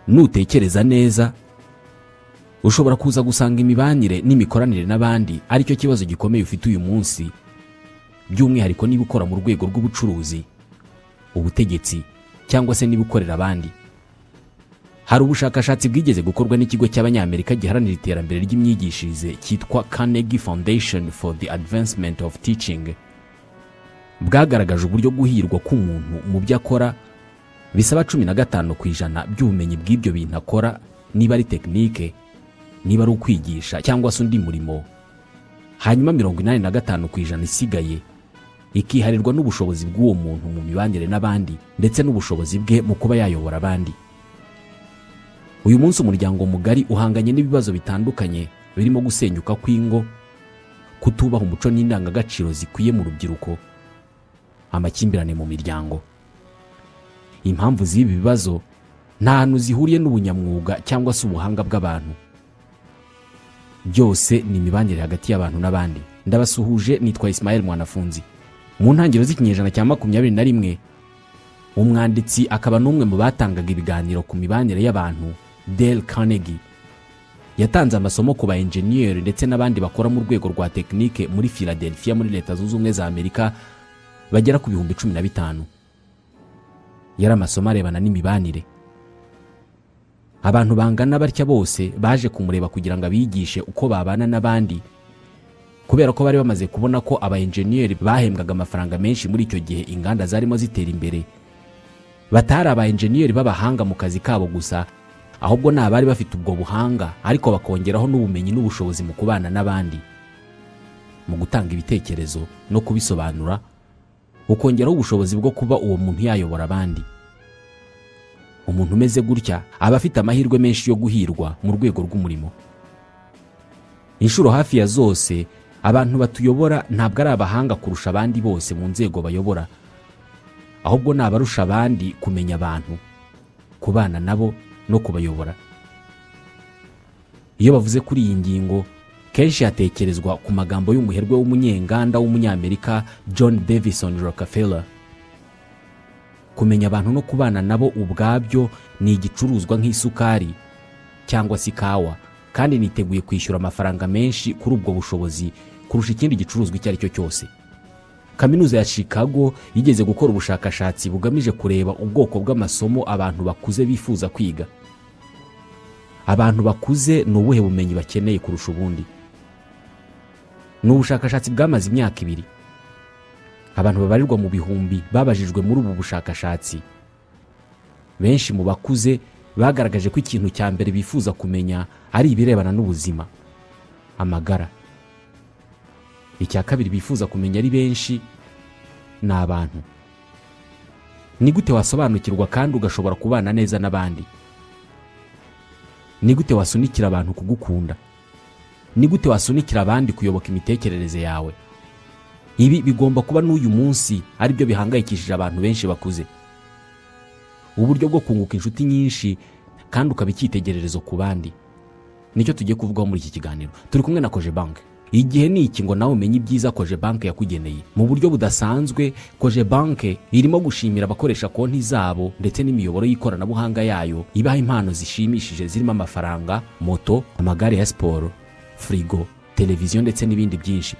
Nutekereza neza, ushobora kuza gusanga imibanire n'imikoranire n'abandi aricyo kibazo gikomeye ufite uyu munsi, by'umwihariko niba ukora mu rwego rw'ubucuruzi, ubutegetsi cyangwa se niba ukorera abandi. Hari ubushakashatsi bwigeze gukorwa n'ikigo cy'Abanyamerika giharanira iterambere ry'imyigishirize cyitwa Carnegie Foundation for the Advancement of Teaching, bwagaragaje uburyo guhirwa k'umuntu mu byo akora bisaba 15% by'ubumenyi bw'ibyo bintu akora, niba ari tekinike, niba ari ukwigisha cyangwa se undi murimo, hanyuma 85% isigaye ikiharirwa n'ubushobozi bw'uwo muntu mu mibanire n'abandi ndetse n'ubushobozi bwe mu kuba yayobora abandi. Uyu munsi umuryango mugari uhanganye n'ibibazo bitandukanye birimo gusenyuka kw'ingo, kutubaha umuco n'indangagaciro zikwiye mu rubyiruko, amakimbirane mu miryango. Impamvu z'ibi bibazo nta hantu zihuriye n'ubunyamwuga cyangwa se ubuhanga bw'abantu. Byose ni imibanire hagati y'abantu n'abandi. Ndabasuhuje, nitwa Ismael Mwanafunzi. Mu ntangiriro z'ikinyejana cya 21, umwanditsi akaba n'umwe mu batangaga ibiganiro ku mibanire y'abantu, Dale Carnegie, yatanze amasomo ku ba enjeniyeri ndetse n'abandi bakora mu rwego rwa tekinike muri Philadelphia, muri Leta Zunze Ubumwe za Amerika, bagera ku 15,000. Yari amasomo arebana n'imibanire. Abantu bangana batya bose baje kumureba kugira ngo abigishe uko babana n'abandi, kubera ko bari bamaze kubona ko aba enjeniyeri bahembwaga amafaranga menshi muri icyo gihe inganda zarimo zitera imbere batari aba enjeniyeri b'abahanga mu kazi kabo gusa, ahubwo ni abari bafite ubwo buhanga ariko bakongeraho n'ubumenyi n'ubushobozi mu kubana n'abandi, mu gutanga ibitekerezo no kubisobanura, ukongeraho ubushobozi bwo kuba uwo muntu yayobora abandi. Umuntu umeze gutya aba afite amahirwe menshi yo guhirwa mu rwego rw'umurimo. Inshuro hafi ya zose, abantu batuyobora ntabwo ari abahanga kurusha abandi bose mu nzego bayobora, ahubwo ni abarusha abandi kumenya abantu, kubana nabo no kubayobora. Iyo bavuze kuri iyi ngingo, kenshi hatekerezwa ku magambo y'umuherwe w'umunyenganda w'Umunyamerika John Davison Rockefeller: "Kumenya abantu no kubana nabo ubwabyo ni igicuruzwa nk'isukari cyangwa se ikawa, kandi niteguye kwishyura amafaranga menshi kuri ubwo bushobozi kurusha ikindi gicuruzwa icyo ari cyo cyose." Kaminuza ya Chicago yigeze gukora ubushakashatsi bugamije kureba ubwoko bw'amasomo abantu bakuze bifuza kwiga. Abantu bakuze ni ubuhe bumenyi bakeneye kurusha ubundi? Ni ubushakashatsi bwamaze imyaka 2. Abantu babarirwa mu bihumbi babajijwe muri ubu bushakashatsi. Benshi mu bakuze bagaragaje ko ikintu cya mbere bifuza kumenya ari ibirebana n'ubuzima, amagara. Icya kabiri bifuza kumenya ari benshi ni abantu. Ni gute wasobanukirwa kandi ugashobora kubana neza n'abandi? Ni gute wasunikira abantu kugukunda? Ni gute wasunikira abandi kuyoboka imitekerereze yawe? Ibi bigomba kuba n'uyu munsi aribyo bihangayikishije abantu benshi bakuze. Uburyo bwo kunguka inshuti nyinshi kandi ukaba icyitegererezo ku bandi, nicyo tugiye kuvugaho muri iki kiganiro. Turi kumwe na Cogebanque. Igihe ni iki ngo nawe umenye ibyiza Cogebanque yakugeneye mu buryo budasanzwe. Cogebanque irimo gushimira abakoresha konti zabo ndetse n'imiyoboro y'ikoranabuhanga yayo, ibaha impano zishimishije zirimo amafaranga, moto, amagare ya siporo, firigo, televiziyo ndetse n'ibindi byinshi.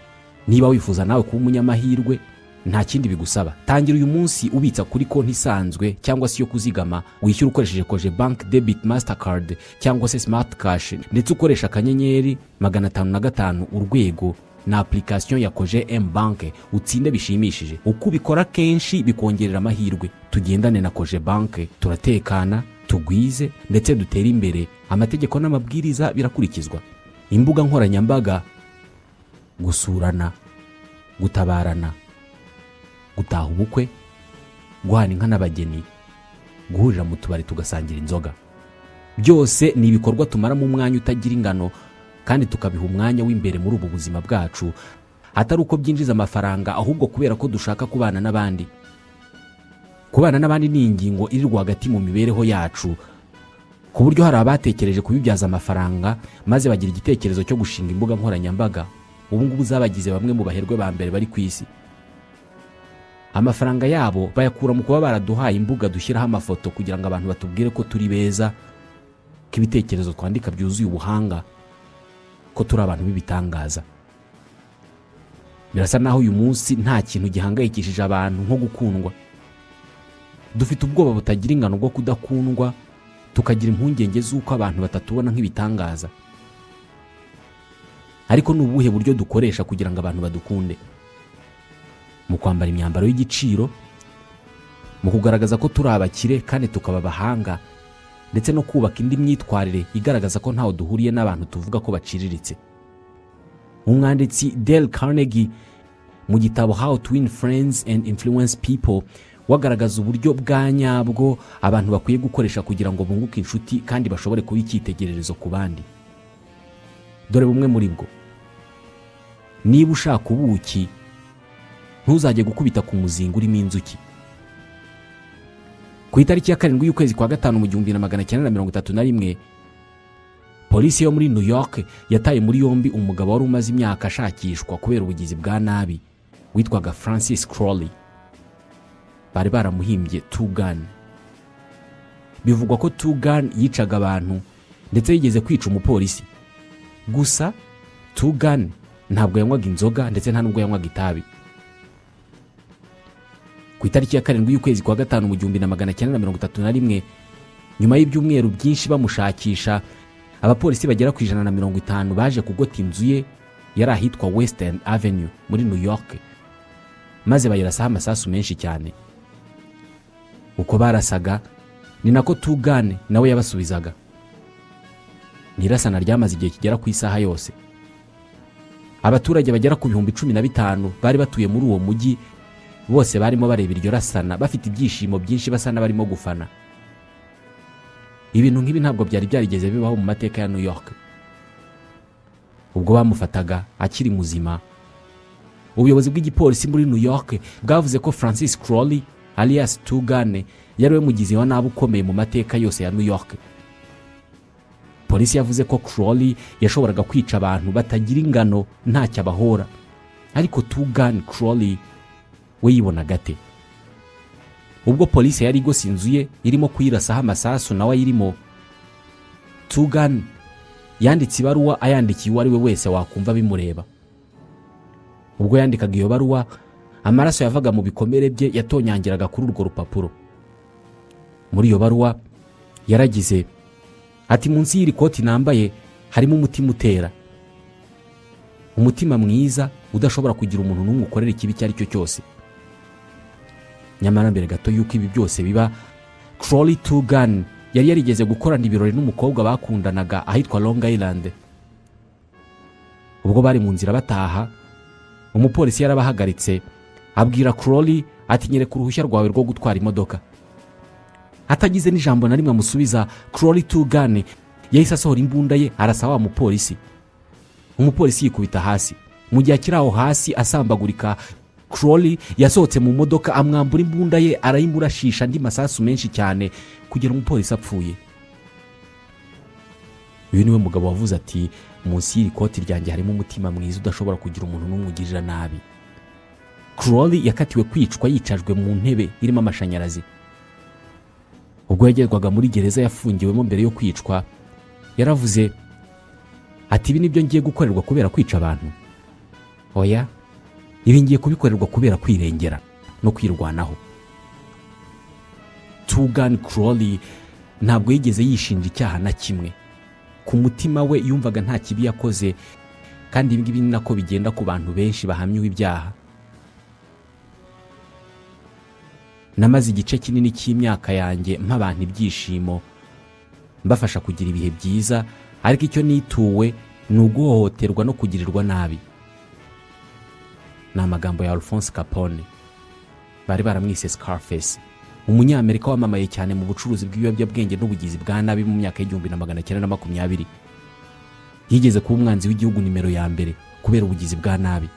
Niba wifuza nawe kuba umunyamahirwe, nta kindi bigusaba. Tangira uyu munsi ubitsa kuri konti isanzwe cyangwa se iyo kuzigama, wishyura ukoresheje Cogebanque Debit Mastercard cyangwa se Smart Cash, ndetse ukoresha *505# na application ya Coge M Bank, utsinde bishimishije. Uko ubikora kenshi bikongerera amahirwe. Tugendane na Cogebanque, turatekana, tugwize ndetse dutere imbere. Amategeko n'amabwiriza birakurikizwa. Imbuga nkoranyambaga, gusurana, gutabarana, gutaha ubukwe, guhana inka n'abageni, guhurira mu tubari tugasangira inzoga, byose ni ibikorwa tumaramo umwanya utagira ingano kandi tukabiha umwanya w'imbere muri ubu buzima bwacu, atari uko byinjiza amafaranga, ahubwo kubera ko dushaka kubana n'abandi. Kubana n'abandi ni ingingo iri rwagati mu mibereho yacu, ku buryo hari abatekereje kubibyaza amafaranga, maze bagira igitekerezo cyo gushinga imbuga nkoranyambaga ubu ngubu zabagize bamwe mu baherwe ba mbere bari ku isi. Amafaranga yabo bayakura mu kuba baraduhaye imbuga dushyiraho amafoto kugira ngo abantu batubwire ko turi beza. Ko ibitekerezo twandika byuzuye ubuhanga, ko turi abantu b'ibitangaza. Birasa naho uyu munsi nta kintu gihangayikishije abantu nko gukundwa. Dufite ubwoba butagira ingano bwo kudakundwa, tukagira impungenge z'uko abantu batatubona nk'ibitangaza. Ariko ni ubuhe buryo dukoresha kugira ngo abantu badukunde? Mu kwambara imyambaro y'igiciro, mu kugaragaza ko turi abakire kandi tukaba abahanga, ndetse no kubaka indi myitwarire igaragaza ko ntaho duhuriye n'abantu tuvuga ko baciriritse. Umwanditsi Dale Carnegie, mu gitabo "How to Win Friends and Influence People", wagaragaza uburyo bwa nyabwo abantu bakwiye gukoresha kugira ngo bunguke inshuti kandi bashobore kuba icyitegererezo ku bandi. Dore bumwe muri bwo: niba ushaka ubuki, ntuzajye gukubita ku muzinga urimo inzuki. Ku itariki ya 7 y'ukwezi kwa gatanu mu 1931, polisi yo muri New York yataye muri yombi umugabo wari umaze imyaka ashakishwa kubera ubugizi bwa nabi, witwaga Francis Crowley. Bari baramuhimbye Two Gun. Bivugwa ko Two Gun yicaga abantu, ndetse yigeze kwica umupolisi. Gusa Two Gun ntabwo yanywaga inzoga, ndetse nta nubwo yanywaga itabi. Ku itariki ya 7 y'ukwezi kwa gatanu mu 1931, nyuma y'ibyumweru byinshi bamushakisha, abapolisi bagera ku 150 baje kugota inzu ye yari ahitwa West End Avenue muri New York, maze bayirasaho amasasu menshi cyane. Uko barasaga ni nako Two Gun nawe yabasubizaga. Ni irasana ryamaze igihe kigera ku isaha yose. Abaturage bagera ku 15,000 bari batuye muri uwo mujyi bose barimo bareba iryo rasana bafite ibyishimo byinshi, basa n'abarimo gufana. Ibintu nk'ibi ntabwo byari byarigeze bibaho mu mateka ya New York. Ubwo bamufataga akiri muzima, ubuyobozi bw'igipolisi muri New York bwavuze ko Francis Crowley, alias Two Gun, yari we mugizi wa nabi ukomeye mu mateka yose ya New York. Polisi yavuze ko Crowley yashoboraga kwica abantu batagira ingano ntacyo abahora. Ariko Two Gun Crowley we yibonaga ate? Ubwo polisi yari igose inzu ye irimo kuyirasaho amasasu nawe ayirimo, Two Gun yanditse ibaruwa ayandikiye uwo ari we wese wakumva bimureba. Ubwo yandikaga iyo baruwa, amaraso yavaga mu bikomere bye yatonyangiraga kuri urwo rupapuro. Muri iyo baruwa yaragize ati: "Munsi y'iri koti nambaye harimo umutima utera, umutima mwiza udashobora kugira umuntu n'umwe ukorera ikibi icyo ari cyo cyose." Nyamara mbere gato y'uko ibi byose biba, Crowley Two Gun yari yarigeze gukorana ibirori n'umukobwa bakundanaga ahitwa Long Island. Ubwo bari mu nzira bataha, umupolisi yarabahagaritse, abwira Crowley ati: "Nyereka uruhushya rwawe rwo gutwara imodoka." Atagize n'ijambo na rimwe amusubiza, Crowley Two Gun yahise asohora imbunda ye, arasa wa mupolisi. Umupolisi yikubita hasi. Mu gihe akiri aho hasi asambagurika, Crowley yasohotse mu modoka, amwambura imbunda ye, arayimurashisha andi masasu menshi cyane kugera umupolisi apfuye. Uyu niwe mugabo wavuze ati: "Munsi y'iri koti ryanjye harimo umutima mwiza udashobora kugira umuntu n'umwe ugirira nabi." Crowley yakatiwe kwicwa yicajwe mu ntebe irimo amashanyarazi. Ubwo yagerwaga muri gereza yafungiwemo mbere yo kwicwa, yaravuze ati: "Ibi nibyo ngiye gukorerwa kubera kwica abantu? Oya, ibi ngiye kubikorerwa kubera kwirengera no kwirwanaho." Two Gun Crowley ntabwo yigeze yishinja icyaha na kimwe. Ku mutima we yumvaga nta kibi yakoze, kandi ibi ngibi ni nako bigenda ku bantu benshi bahamywa ibyaha. "Namaze igice kinini cy'imyaka yanjye mpa abantu ibyishimo, mbafasha kugira ibihe byiza, ariko icyo nituwe ni uguhohoterwa no kugirirwa nabi." Ni amagambo ya Alphonse Capone, bari baramwise Scarface, Umunyamerika wamamaye cyane mu bucuruzi bw'ibiyobyabwenge n'ubugizi bwa nabi mu myaka y'1920. Yigeze kuba umwanzi w'igihugu nimero ya mbere kubera ubugizi bwa nabi.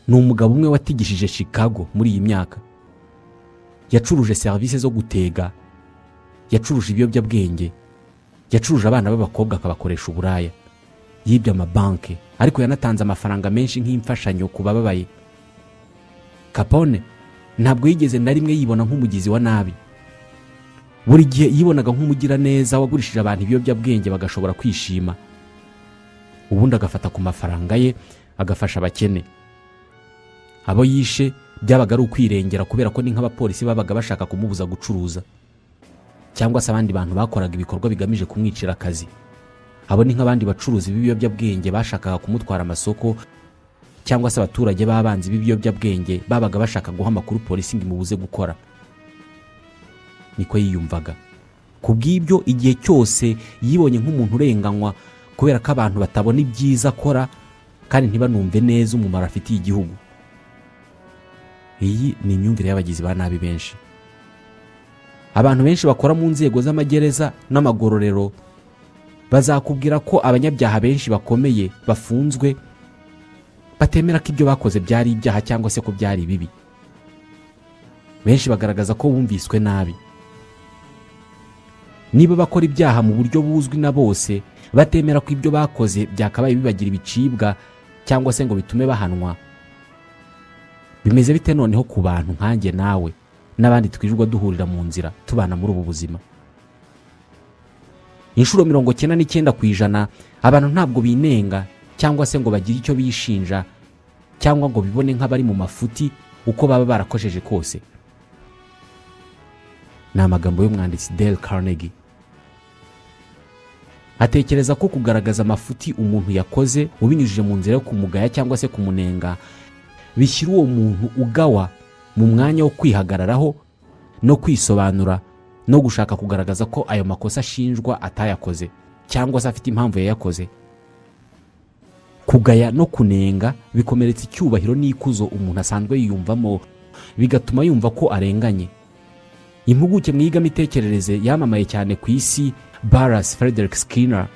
Ni umugabo umwe watigishije Chicago muri iyi myaka. Yacuruje serivisi zo gutega, yacuruje ibiyobyabwenge, yacuruje abana b'abakobwa akabakoresha uburaya, yibye amabanki, ariko yanatanze amafaranga menshi nk'imfashanyo ku bababaye. Capone ntabwo yigeze na rimwe yibona nk'umugizi wa nabi. Buri gihe yibonaga nk'umugiraneza wagurishije abantu ibiyobyabwenge bagashobora kwishima, ubundi agafata ku mafaranga ye agafasha abakene. Abo yishe byabaga ari ukwirengera, kubera ko ni nk'abapolisi babaga bashaka kumubuza gucuruza, cyangwa se abandi bantu bakoraga ibikorwa bigamije kumwicira akazi. Abo ni nk'abandi bacuruzi b'ibiyobyabwenge bashakaga kumutwara amasoko, cyangwa se abaturage b'abanzi b'ibiyobyabwenge babaga bashaka guha amakuru polisi ngo imubuze gukora. Niko yiyumvaga. Ku bw'ibyo, igihe cyose yibonye nk'umuntu urenganywa kubera ko abantu batabona ibyiza akora kandi ntibanumve neza umumaro afitiye igihugu. Iyi ni imyumvire y'abagizi ba nabi benshi. Abantu benshi bakora mu nzego z'amagereza n'amagororero bazakubwira ko abanyabyaha benshi bakomeye bafunzwe batemera ko ibyo bakoze byari ibyaha cyangwa se ko byari bibi. Benshi bagaragaza ko bumviswe nabi. Niba bakora ibyaha mu buryo buzwi na bose batemera ko ibyo bakoze byakabaye bibagira ibicibwa cyangwa se ngo bitume bahanwa, bimeze bite noneho ku bantu nkanjye nawe n'abandi twirirwa duhurira mu nzira, tubana muri ubu buzima? Inshuro 99% abantu ntabwo binenga cyangwa se ngo bagire icyo bishinja cyangwa ngo bibone nk'abari mu mafuti uko baba barakosheje kose. Ni amagambo y'umwanditsi Dale Carnegie. Atekereza ko kugaragaza amafuti umuntu yakoze ubinyujije mu nzira yo kumugaya cyangwa se kumunenga bishyira uwo muntu ugawa mu mwanya wo kwihagararaho no kwisobanura no gushaka kugaragaza ko ayo makosa ashinjwa atayakoze cyangwa se afite impamvu yayakoze. Kugaya no kunenga bikomeretsa icyubahiro n'ikuzo umuntu asanzwe yiyumvamo, bigatuma yumva ko arenganye. Impuguke mu iyigamitekerereze yamamaye cyane ku isi, Burrhus Frederick Skinner,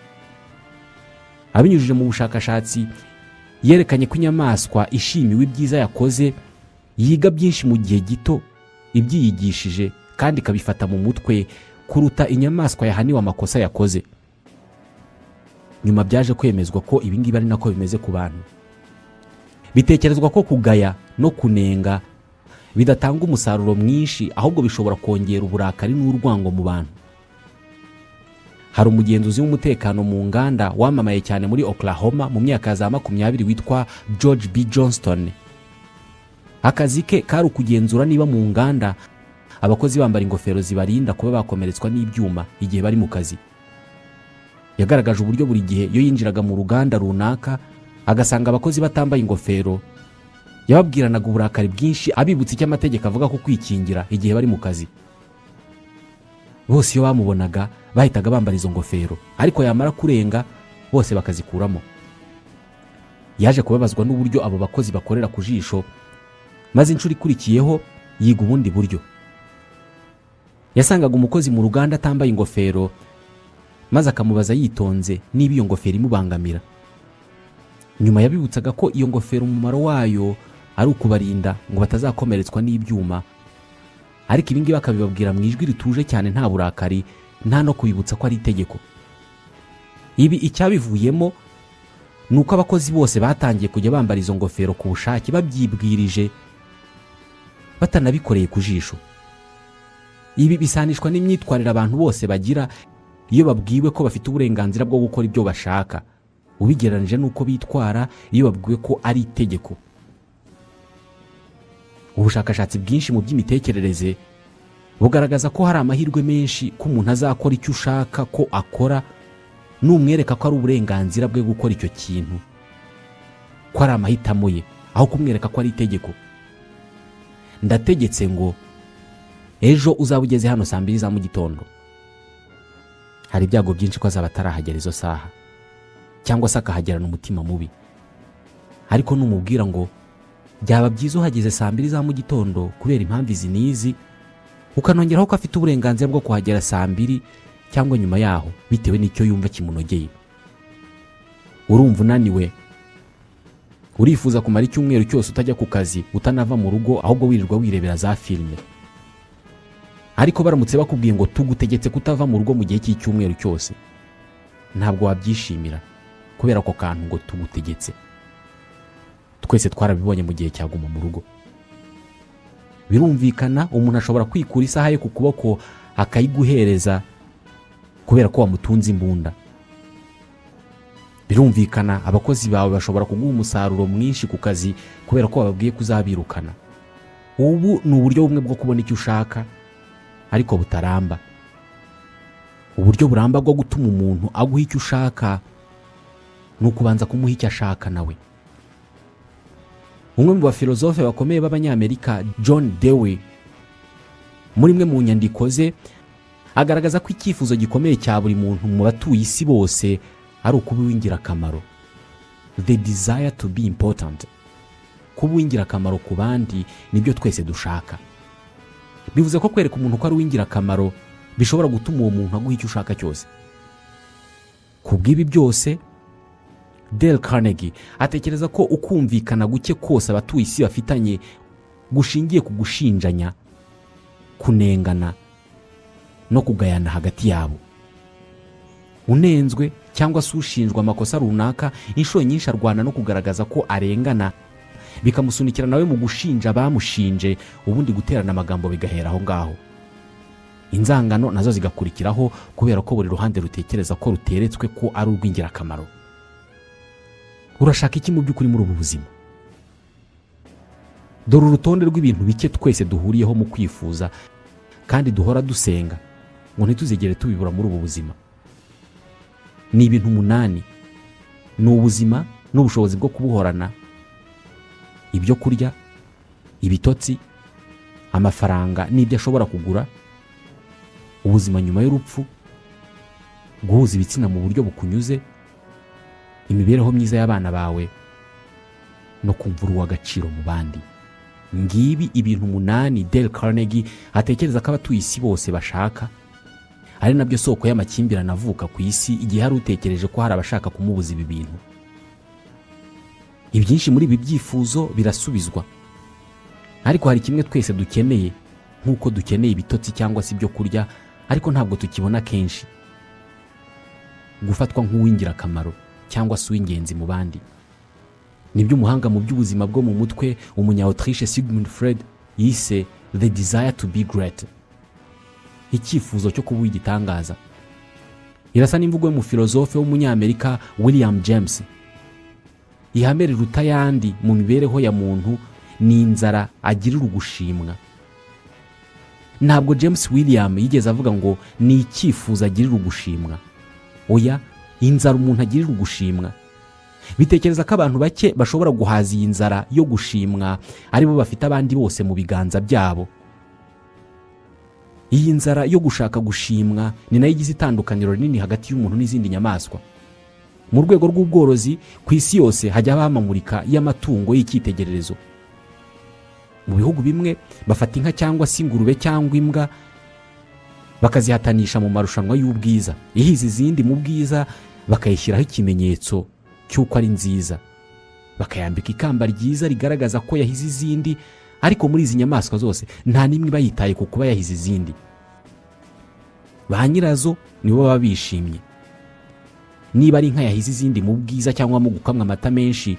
abinyujije mu bushakashatsi yerekanye ko inyamaswa ishimiwe ibyiza yakoze yiga byinshi mu gihe gito ibyiyigishije kandi ikabifata mu mutwe kuruta inyamaswa yahaniwe amakosa yakoze. Nyuma byaje kwemezwa ko ibingibi ari nako bimeze ku bantu. Bitekerezwa ko kugaya no kunenga bidatanga umusaruro mwinshi, ahubwo bishobora kongera uburakari n'urwango mu bantu. Hari umugenzuzi w'umutekano mu nganda wamamaye cyane muri Oklahoma mu myaka ya za 20 witwa George B Johnston. Akazi ke kari ukugenzura niba mu nganda abakozi bambara ingofero zibarinda kuba bakomeretswa n'ibyuma igihe bari mu kazi. Yagaragaje uburyo buri gihe iyo yinjiraga mu ruganda runaka agasanga abakozi batambaye ingofero, yababwiranaga uburakari bwinshi abibutsa icyo amategeko avuga ko kwikingira igihe bari mu kazi. Bose iyo bamubonaga bahitaga bambara izo ngofero, ariko yamara kurenga bose bakazikuramo. Yaje kubabazwa n'uburyo abo bakozi bakorera ku jisho, maze inshuro ikurikiyeho yiga ubundi buryo. Yasangaga umukozi mu ruganda atambaye ingofero, maze akamubaza yitonze niba iyo ngofero imubangamira. Nyuma yabibutsaga ko iyo ngofero umumaro wayo ari ukubarinda ngo batazakomeretswa n'ibyuma, ariko ibi ngibi akabibabwira mu ijwi rituje cyane, nta burakari, nta no kubibutsa ko ari itegeko. Ibi icyabivuyemo ni uko abakozi bose batangiye kujya bambara izo ngofero ku bushake, babyibwirije, batanabikoreye ku jisho. Ibi bisanishwa n'imyitwarire abantu bose bagira iyo babwiwe ko bafite uburenganzira bwo gukora ibyo bashaka, ubigereranyije n'uko bitwara iyo babwiwe ko ari itegeko. Ubushakashatsi bwinshi mu by'imitekerereze bugaragaza ko hari amahirwe menshi ko umuntu azakora icyo ushaka ko akora numwereka ko ari uburenganzira bwe gukora icyo kintu, ko ari amahitamo ye, aho kumwereka ko ari itegeko. Ndategetse ngo ejo uzaba ugeze hano saa 2 za mu gitondo. Hari ibyago byinshi ko azaba atarahagera izo saha, cyangwa se akahagerana umutima mubi. Ariko numubwira ngo byaba byiza uhageze saa 2 za mu gitondo kubera impamvu izi n'izi, ukanongeraho ko afite uburenganzira bwo kuhagera saa 2 cyangwa nyuma yaho bitewe n'icyo yumva kimunogeye. Urumva unaniwe, urifuza kumara icyumweru cyose utajya ku kazi, utanava mu rugo, ahubwo wirirwa wirebera za filime. Ariko baramutse bakubwiye ngo tugutegetse kutava mu rugo mu gihe cy'icyumweru cyose, ntabwo wabyishimira kubera ako kantu ngo tugutegetse. Twese twarabibonye mu gihe cya guma mu rugo. Birumvikana, umuntu ashobora kwikura isaha ye ku kuboko Akayiguhereza kubera ko wamutunze imbunda. Birumvikana, abakozi bawe bashobora kuguha umusaruro mwinshi ku kazi kubera ko wababwiye ko uzabirukana. Ubu ni uburyo bumwe bwo kubona icyo ushaka, ariko butaramba. Uburyo buramba bwo gutuma umuntu aguha icyo ushaka ni ukubanza kumuha icyo ashaka nawe. Umwe mu bafilozofe bakomeye b'Abanyamerika, John Dewey, muri imwe mu nyandiko ze agaragaza ko icyifuzo gikomeye cya buri muntu mu batuye isi bose ari ukuba uw'ingirakamaro, the desire to be important. Kuba uw'ingirakamaro ku bandi nibyo twese dushaka. Bivuze ko kwereka umuntu ko ari uw'ingirakamaro bishobora gutuma uwo muntu aguha icyo ushaka cyose. Ku bw'ibi byose, Dale Carnegie atekereza ko ukumvikana guke kose abatuye isi bafitanye gushingiye ku gushinjanya, kunengana no kugayana hagati yabo. Unenzwe cyangwa se ushinjwa amakosa runaka, inshuro nyinshi arwana no kugaragaza ko arengana, bikamusunikira nawe mu gushinja abamushinje, ubundi guterana amagambo bigahera aho ngaho, inzangano nazo zigakurikiraho, kubera ko buri ruhande rutekereza ko ruteretswe ko ari urw'ingirakamaro. Urashaka iki mu by'ukuri muri ubu buzima? Dore urutonde rw'ibintu bike twese duhuriyeho mu kwifuza kandi duhora dusenga ngo ntituzigere tubibura muri ubu buzima. Ni ibintu umunani: ni ubuzima n'ubushobozi bwo kubuhorana, ibyo kurya, ibitotsi, amafaranga n'ibyo ashobora kugura, ubuzima nyuma y'urupfu, guhuza ibitsina mu buryo bukunyuze, imibereho myiza y'abana bawe no kumva uri uw'agaciro mu bandi. Ngibi ibintu umunani Dale Carnegie atekereza ko abatuye isi bose bashaka, ari nabyo soko y'amakimbirane avuka ku isi igihe hari utekereje ko hari abashaka kumubuza ibi bintu. Ibyinshi muri ibi byifuzo birasubizwa, ariko hari kimwe twese dukeneye nk'uko dukeneye ibitotsi cyangwa se ibyo kurya, ariko ntabwo tukibona kenshi: gufatwa nk'uw'ingirakamaro cyangwa se uw'ingenzi mu bandi. Nibyo umuhanga mu by'ubuzima bwo mu mutwe, umunya Autriche Sigmund Freud, yise "the desire to be great", icyifuzo cyo kuba uw'igitangaza. Irasa n'imvugo y'umufilozofe w'Umunyamerika William James: ihame riruta ayandi mu mibereho ya muntu ni inzara agirira ugushimwa. Ntabwo James William yigeze avuga ngo ni icyifuzo agirira ugushimwa. Oya, inzara umuntu agirira ugushimwa. Bitekereza ko abantu bake bashobora guhaza iyi nzara yo gushimwa aribo bafite abandi bose mu biganza byabo. Iyi nzara yo gushaka gushimwa ni nayo igize itandukaniro rinini hagati y'umuntu n'izindi nyamaswa. Mu rwego rw'ubworozi ku isi yose hajya habaho amamurika y'amatungo y'icyitegererezo. Mu bihugu bimwe bafata inka cyangwa se ingurube cyangwa imbwa, bakazihatanisha mu marushanwa y'ubwiza. Ihize izindi mu bwiza bakayishyiraho ikimenyetso cy'uko ari nziza, bakayambika ikamba ryiza rigaragaza ko yahize izindi. Ariko muri izi nyamaswa zose nta n'imwe iba yitaye ku kuba yahize izindi. Ba nyirazo nibo baba bishimye. Niba ari inka yahize izindi mu bwiza cyangwa mu gukamwa amata menshi,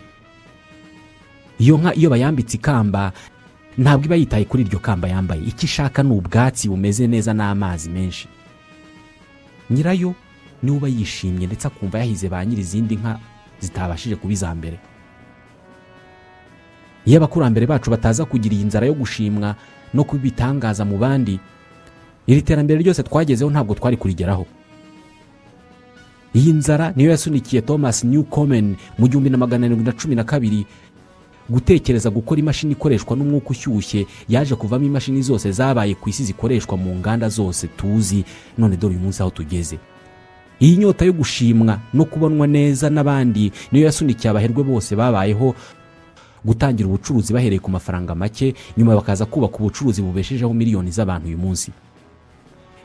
iyo nka iyo bayambitse ikamba ntabwo iba yitaye kuri iryo kamba yambaye. Icyo ishaka ni ubwatsi bumeze neza n'amazi menshi. Nyirayo niwe uba yishimye, ndetse akumva yahize ba nyiri izindi nka zitabashije kuba iza mbere. Iyo abakurambere bacu bataza kugira iyi nzara yo gushimwa no kuba ibitangaza mu bandi, iri terambere ryose twagezeho ntabwo twari kurigeraho. Iyi nzara niyo yasunikiye Thomas Newcomen mu 1712 gutekereza gukora imashini ikoreshwa n'umwuka ushyushye, yaje kuvamo imashini zose zabaye ku isi zikoreshwa mu nganda zose tuzi. None dore uyu munsi aho tugeze. Iyi nyota yo gushimwa no kubonwa neza n'abandi niyo yasunikiye abaherwe bose babayeho gutangira ubucuruzi bahereye ku mafaranga make, nyuma bakaza kubaka ubucuruzi bubeshejeho miliyoni z'abantu uyu munsi.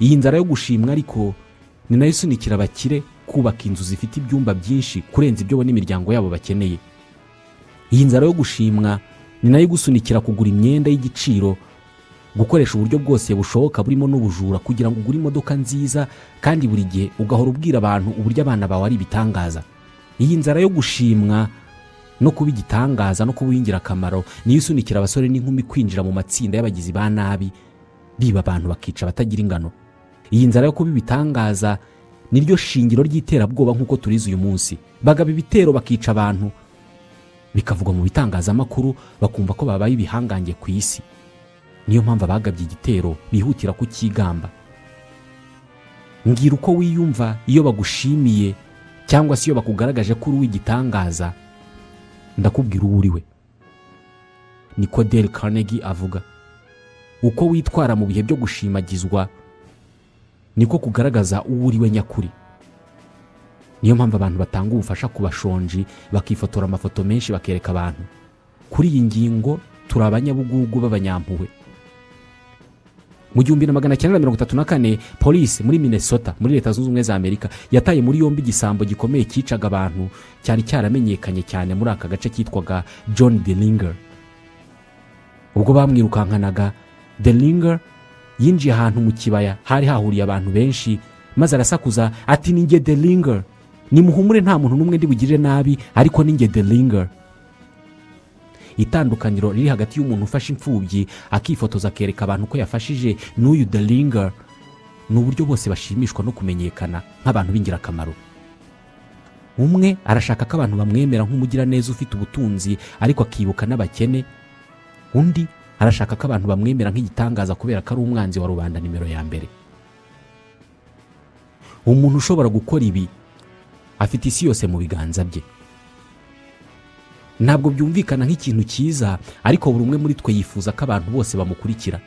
Iyi nzara yo gushimwa ariko ni nayo isunikira abakire kubaka inzu zifite ibyumba byinshi kurenza ibyo bo n'imiryango yabo bakeneye. Iyi nzara yo gushimwa ni nayo igusunikira kugura imyenda y'igiciro, gukoresha uburyo bwose bushoboka burimo n'ubujura kugira ngo ugure imodoka nziza, kandi buri gihe ugahora ubwira abantu uburyo abana bawe ari ibitangaza. Iyi nzara yo gushimwa no kuba igitangaza no kuba uw'ingirakamaro niyo isunikira abasore n'inkumi kwinjira mu matsinda y'abagizi ba nabi, biba abantu, bakica abatagira ingano. Iyi nzara yo kuba ibitangaza niryo shingiro ry'iterabwoba nk'uko turizi uyu munsi. Bagaba ibitero, bakica abantu, bikavugwa mu bitangazamakuru, bakumva ko babaye ibihangange ku isi. Niyo mpamvu abagabye igitero bihutira kucyigamba. Mbwira uko wiyumva iyo bagushimiye cyangwa se iyo bakugaragaje ko uri uw'igitangaza, ndakubwira uwo uri we. Niko Dale Carnegie avuga. Uko witwara mu bihe byo gushimagizwa niko kugaragaza uwo uri we nyakuri. Niyo mpamvu abantu batanga ubufasha ku bashonji, bakifotora amafoto menshi, bakereka abantu. Kuri iyi ngingo turi abanyabugugu b'abanyampuhwe. Mu 1934, polisi muri Minnesota, muri Leta Zunze Ubumwe za Amerika, yataye muri yombi igisambo gikomeye cyicaga abantu, cyari cyaramenyekanye cyane muri aka gace, cyitwaga John Dillinger. Ubwo bamwirukankanaga, Dillinger yinjiye ahantu mu kibaya hari hahuriye abantu benshi, maze arasakuza ati: "Ni njye Dillinger, nimuhumure, nta muntu n'umwe ndi bugirire nabi, ariko ni njye Dillinger." Itandukaniro riri hagati y'umuntu ufashe imfubyi akifotoza akereka abantu ko yafashije n'uyu Dillinger ni uburyo bose bashimishwa no kumenyekana nk'abantu b'ingirakamaro. Umwe arashaka ko abantu bamwemera nk'umugiraneza ufite ubutunzi ariko akibuka n'abakene, undi arashaka ko abantu bamwemera nk'igitangaza kubera ko ari umwanzi wa rubanda nimero ya mbere. Umuntu ushobora gukora ibi afite isi yose mu biganza bye. Ntabwo byumvikana nk'ikintu cyiza, ariko buri umwe muri twe yifuza ko abantu bose bamukurikira.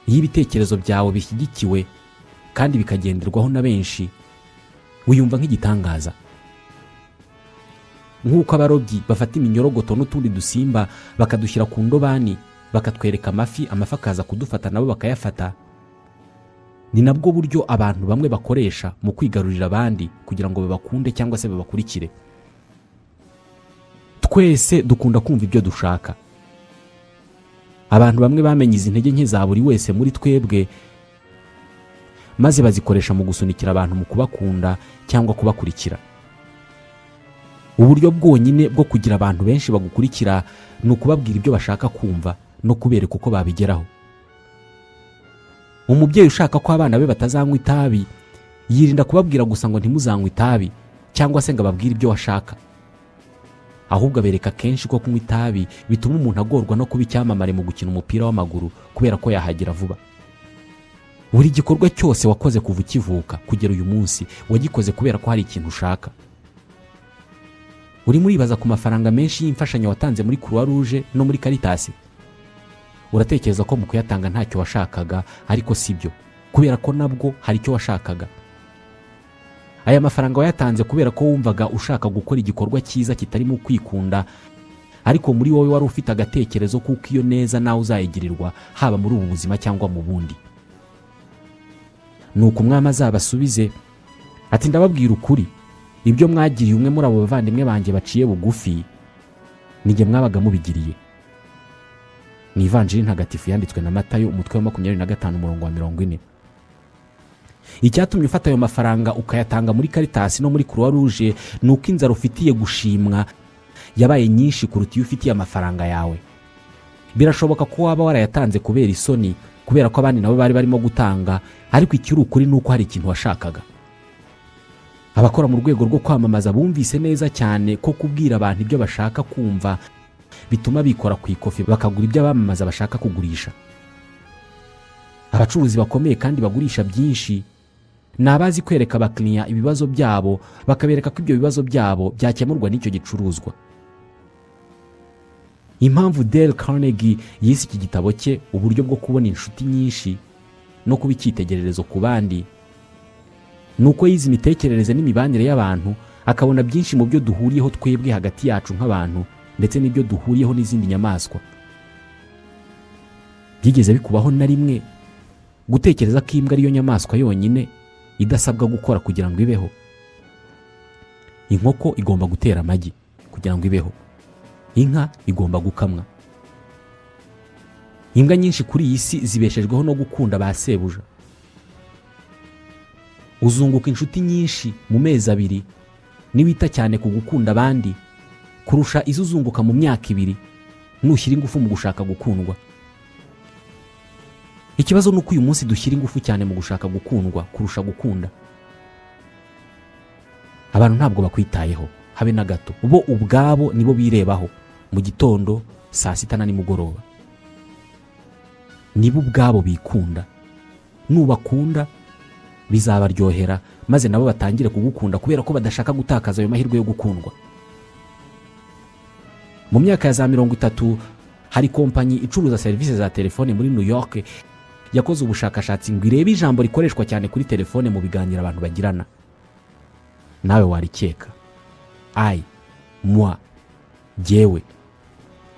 Iyo ibitekerezo byawe bishyigikiwe kandi bikagenderwaho na benshi, wiyumva nk'igitangaza. Nk'uko abarobyi bafata iminyorogoto n'utundi dusimba bakadushyira ku ndobani, bakatwereka amafi, amafi akaza kudufata nabo bakayafata, ni nabwo buryo abantu bamwe bakoresha mu kwigarurira abandi kugira ngo babakunde cyangwa se babakurikire. Twese dukunda kumva ibyo dushaka. Abantu bamwe bamenye izi ntege nke za buri wese muri twebwe, maze bazikoresha mu gusunikira abantu mu kubakunda cyangwa kubakurikira. Uburyo bwonyine bwo kugira abantu benshi bagukurikira ni ukubabwira ibyo bashaka kumva no kubereka uko babigeraho. Umubyeyi ushaka ko abana be batazanywa itabi yirinda kubabwira gusa ngo "Ntimuzanywe itabi" cyangwa se ngo ababwire ibyo washaka, ahubwo abereka kenshi ko kunywa itabi bituma umuntu agorwa no kuba icyamamare mu gukina umupira w'amaguru, kubera ko yahagera vuba. Buri gikorwa cyose wakoze kuva ukivuka kugera uyu munsi, wagikoze kubera ko hari ikintu ushaka. Urimo uribaza ku mafaranga menshi y'imfashanyo watanze muri Croix Rouge no muri Caritas. Uratekereza ko mu kuyatanga ntacyo washakaga, ariko si byo, kubera ko nabwo hari icyo washakaga. Aya mafaranga wayatanze kubera ko wumvaga ushaka gukora igikorwa cyiza kitarimo kwikunda, ariko muri wowe wari ufite agatekerezo kuko iyo neza nawe uzayigirirwa, haba muri ubu buzima cyangwa mu bundi. Nuko Umwami azabasubize ati: "Ndababwira ukuri, ibyo mwagiriye umwe muri abo bavandimwe banjye baciye bugufi, nijye mwabaga mubigiriye." Ni Ivanjiri Ntagatifu yanditswe na Matayo, umutwe wa 25, umurongo wa 40. Icyatumye ufata ayo mafaranga ukayatanga muri Caritas no muri Croix Rouge ni uko inzara ufitiye gushimwa yabaye nyinshi kuruta iyo ufitiye amafaranga yawe. Birashoboka ko waba warayatanze kubera isoni, kubera ko abandi nabo bari barimo gutanga, ariko ikiri ukuri ni uko hari ikintu washakaga. Abakora mu rwego rwo kwamamaza bumvise neza cyane ko kubwira abantu ibyo bashaka kumva bituma bikora ku ikofi, bakagura ibyo abamamaza bashaka kugurisha. Abacuruzi bakomeye kandi bagurisha byinshi ni abazi kwereka abakiriya ibibazo byabo, bakabereka ko ibyo bibazo byabo byakemurwa n'icyo gicuruzwa. Impamvu Dale Carnegie yise iki gitabo cye "Uburyo bwo kubona inshuti nyinshi no kuba icyitegererezo ku bandi" ni uko yize imitekerereze n'imibanire y'abantu, akabona byinshi mu byo duhuriyeho twebwe hagati yacu nk'abantu, ndetse n'ibyo duhuriyeho n'izindi nyamaswa. Byigeze bikubaho na rimwe gutekereza ko imbwa ariyo nyamaswa yonyine idasabwa gukora kugira ngo ibeho? Inkoko igomba gutera amagi kugira ngo ibeho, inka igomba gukamwa. Imbwa nyinshi kuri iyi si zibeshejweho no gukunda ba sebuja. Uzunguka inshuti nyinshi mu mezi 2 niwita cyane ku gukunda abandi, kurusha izo uzunguka mu myaka 2 nushyira ingufu mu gushaka gukundwa. Ikibazo ni uko uyu munsi dushyira ingufu cyane mu gushaka gukundwa kurusha gukunda. Abantu ntabwo bakwitayeho habe na gato. Bo ubwabo nibo birebaho mu gitondo, saa sita na nimugoroba. Nibo ubwabo bikunda. Nubakunda bizabaryohera, maze nabo batangire kugukunda, kubera ko badashaka gutakaza ayo mahirwe yo gukundwa. Mu myaka ya za 30, hari kompanyi icuruza serivisi za telefone muri New York yakoze ubushakashatsi ngo irebe ijambo rikoreshwa cyane kuri telefone mu biganiro abantu bagirana. Nawe warikeka: "I", "moi", jyewe.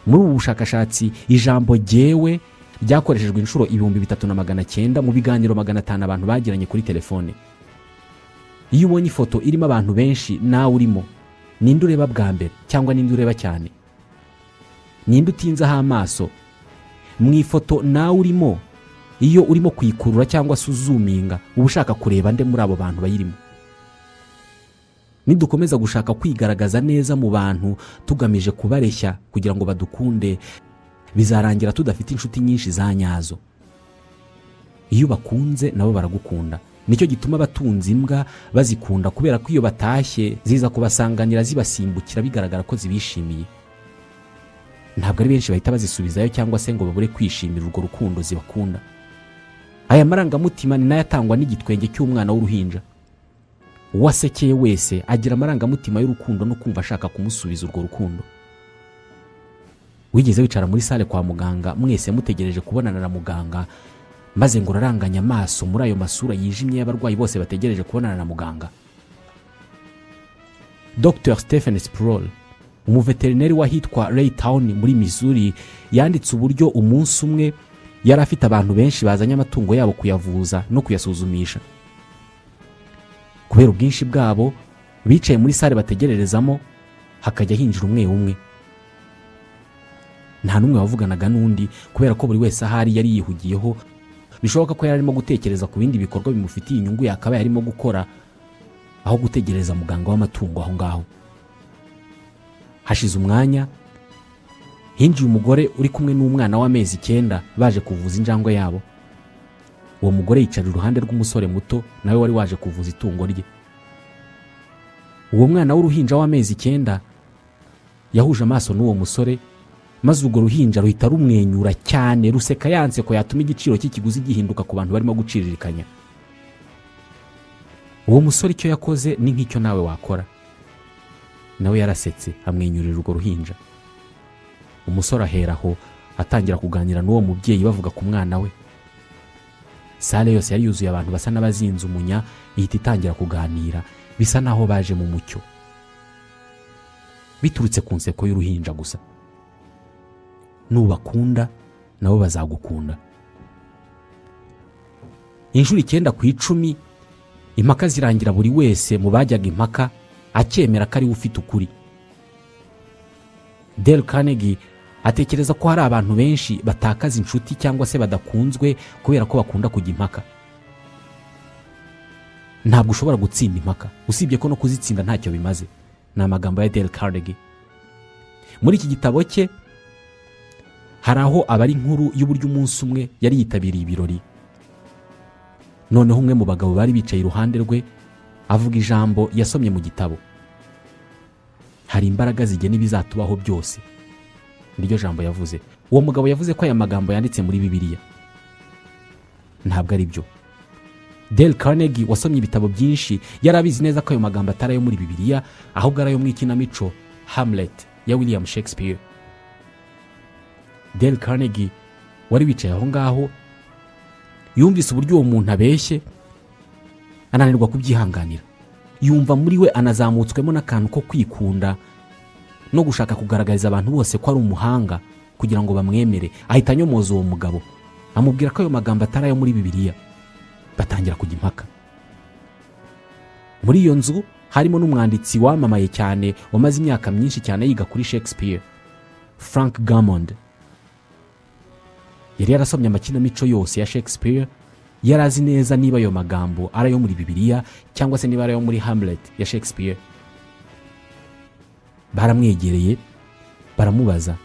Muri ubu bushakashatsi, ijambo "jyewe" ryakoreshejwe inshuro 3900 mu biganiro 500 abantu bagiranye kuri telefone. Iyo ubonye ifoto irimo abantu benshi nawe urimo, ninde ureba bwa mbere cyangwa ninde ureba cyane? Ninde utinzeho amaso mu ifoto nawe urimo? Iyo urimo kuyikurura cyangwa se uzuminga, uba ushaka kureba nde muri abo bantu bayirimo? Nidukomeza gushaka kwigaragaza neza mu bantu tugamije kubareshya kugira ngo badukunde, bizarangira tudafite inshuti nyinshi za nyazo. Iyo bakunze, nabo baragukunda. Nicyo gituma abatunze imbwa bazikunda, kubera ko iyo batashye ziza kubasanganira zibasimbukira, bigaragara ko zibishimiye. Ntabwo ari benshi bahita bazisubizayo cyangwa se ngo babure kwishimira urwo rukundo zibakunda. Aya marangamutima ni nayo atangwa n'igitwenge cy'umwana w'uruhinja. Uwo asekeye wese agira amarangamutima y'urukundo no kumva ashaka kumusubiza urwo rukundo. Wigeze wicara muri salle kwa muganga, mwese mutegereje kubonana na muganga, maze ngo uraranganye amaso muri ayo masura yijimye y'abarwayi bose bategereje kubonana na muganga? Dr Stephen Sproul, umuveterineri w'ahitwa Raytown muri Missouri, yanditse uburyo umunsi umwe yari afite abantu benshi bazanye amatungo yabo kuyavuza no kuyasuzumisha. Kubera ubwinshi bwabo, bicaye muri salle bategererezamo, hakajya hinjira umwe umwe. Nta n'umwe wavuganaga n'undi, kubera ko buri wese ahari yari yihugiyeho. Bishoboka ko yari arimo gutekereza ku bindi bikorwa bimufitiye inyungu yakabaye arimo gukora aho gutegereza muganga w'amatungo aho ngaho. Hashize umwanya, hinjiye umugore uri kumwe n'umwana w'amezi 9, baje kuvuza injangwe yabo. Uwo mugore yicara iruhande rw'umusore muto nawe wari waje kuvuza itungo rye. Uwo mwana w'uruhinja w'amezi 9 yahuje amaso n'uwo musore, maze urwo ruhinja ruhita rumwenyura cyane, ruseka ya nseko yatuma igiciro cy'ikiguzi gihinduka ku bantu barimo guciririkanya. Uwo musore icyo yakoze ni nk'icyo nawe wakora. Nawe yarasetse, amwenyurira urwo ruhinja. Umusore ahera aho atangira kuganira n'uwo mubyeyi, bavuga ku mwana we. Salle yose yari yuzuye abantu basa n'abazinze umunya ihita itangira kuganira, bisa n'aho baje mu mucyo biturutse ku nseko y'uruhinja gusa. Nubakunda, nabo bazagukunda. Inshuro 9 ku 10, impaka zirangira buri wese mu bajyaga impaka akemera ko ariwe ufite ukuri. Dale Carnegie atekereza ko hari abantu benshi batakaza inshuti cyangwa se badakunzwe kubera ko bakunda kujya impaka. "Ntabwo ushobora gutsinda impaka, usibye ko no kuzitsinda ntacyo bimaze." Ni amagambo ya Dale Carnegie. Muri iki gitabo cye hari aho aba ari inkuru y'uburyo umunsi umwe yari yitabiriye ibirori, noneho umwe mu bagabo bari bicaye iruhande rwe avuga ijambo yasomye mu gitabo: "Hari imbaraga zigena ibizatubaho byose." Niryo jambo yavuze. Uwo mugabo yavuze ko aya magambo yanditse muri Bibiliya. Ntabwo ari byo. Dale Carnegie wasomye ibitabo byinshi yari abizi neza ko ayo magambo atari ayo muri Bibiliya, ahubwo ari ayo mu ikinamico Hamlet ya William Shakespeare. Dale Carnegie wari wicaye aho ngaho yumvise uburyo uwo muntu abeshye, ananirwa kubyihanganira. Yumva muri we anazamutswemo n'akantu ko kwikunda no gushaka kugaragariza abantu bose ko ari umuhanga kugira ngo bamwemere. Ahita anyomoza uwo mugabo, amubwira ko ayo magambo atari ayo muri Bibiliya. Batangira kujya impaka. Muri iyo nzu harimo n'umwanditsi wamamaye cyane, wamaze imyaka myinshi cyane yiga kuri Shakespeare, Frank Gammond. Yari yarasomye amakinamico yose ya Shakespeare. Yari azi neza niba ayo magambo ari ayo muri Bibiliya cyangwa se niba ari ayo muri Hamlet ya Shakespeare. Baramwegereye, baramubaza,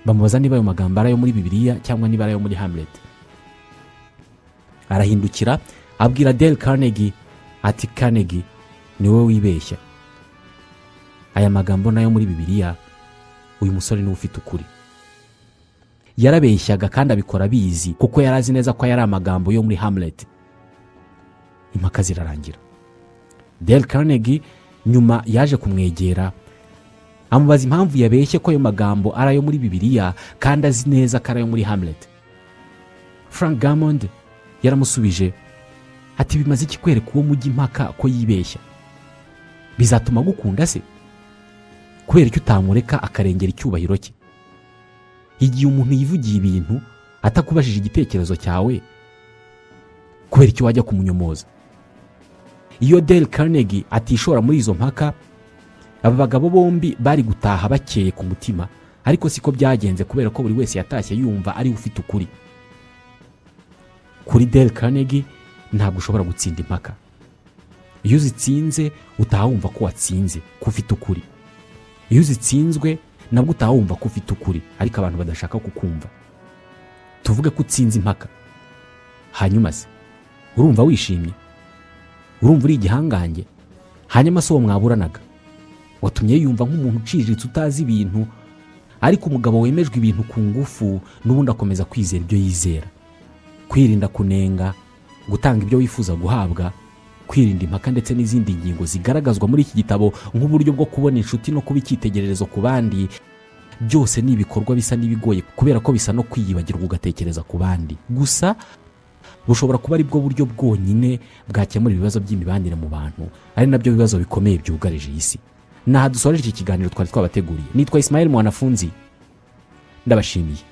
bamubaza niba ayo magambo ari ayo muri Bibiliya cyangwa niba ari ayo muri Hamlet. Arahindukira abwira Dale Carnegie ati: "Carnegie, ni wowe wibeshya. Aya magambo nayo muri Bibiliya. Uyu musore niwe ufite ukuri." Yarabeshyaga kandi abikora abizi, kuko yari azi neza ko aya ari amagambo yo muri Hamlet. Impaka zirarangira. Dale Carnegie nyuma yaje kumwegera, amubaza impamvu yabeshye ko ayo magambo ari ayo muri Bibiliya kandi azi neza ko ari ayo muri Hamlet. Frank Gammond yaramusubije ati: "Bimaze iki kwereka uwo mujya impaka ko yibeshya? Bizatuma agukunda se? Kubera icyo utamureka akarengera icyubahiro cye? Igihe umuntu yivugiye ibintu atakubajije igitekerezo cyawe, kubera icyo wajya kumunyomoza?" Iyo Dale Carnegie atishora muri izo mpaka, aba bagabo bombi bari gutaha bakeye ku mutima, ariko siko byagenze, kubera ko buri wese yatashye yumva ariwe ufite ukuri. Kuri Dale Carnegie, ntabwo ushobora gutsinda impaka. Iyo uzitsinze, utaha wumva ko watsinze, ko ufite ukuri. Iyo uzitsinzwe, nabwo utaha wumva ko ufite ukuri, ariko abantu badashaka kukumva. Tuvuge ko utsinze impaka, hanyuma se urumva wishimye? Urumva uri igihangange? Hanyuma se uwo mwaburanaga watumye yumva nk'umuntu uciriritse, utazi ibintu? Ariko umugabo wemejwe ibintu ku ngufu n'ubundi akomeza kwizera ibyo yizera. Kwirinda kunenga, gutanga ibyo wifuza guhabwa, kwirinda impaka ndetse n'izindi ngingo zigaragazwa muri iki gitabo nk'uburyo bwo kubona inshuti no kuba icyitegererezo ku bandi, byose ni ibikorwa bisa n'ibigoye, kubera ko bisa no kwiyibagirwa ugatekereza ku bandi gusa. Bushobora kuba ari bwo buryo bwonyine bwakemura ibibazo by'imibanire mu bantu, ari nabyo bibazo bikomeye byugarije iyi si. Ni aha dusoreje iki kiganiro twari twabateguriye. Nitwa Ismail Mwanafunzi, ndabashimiye.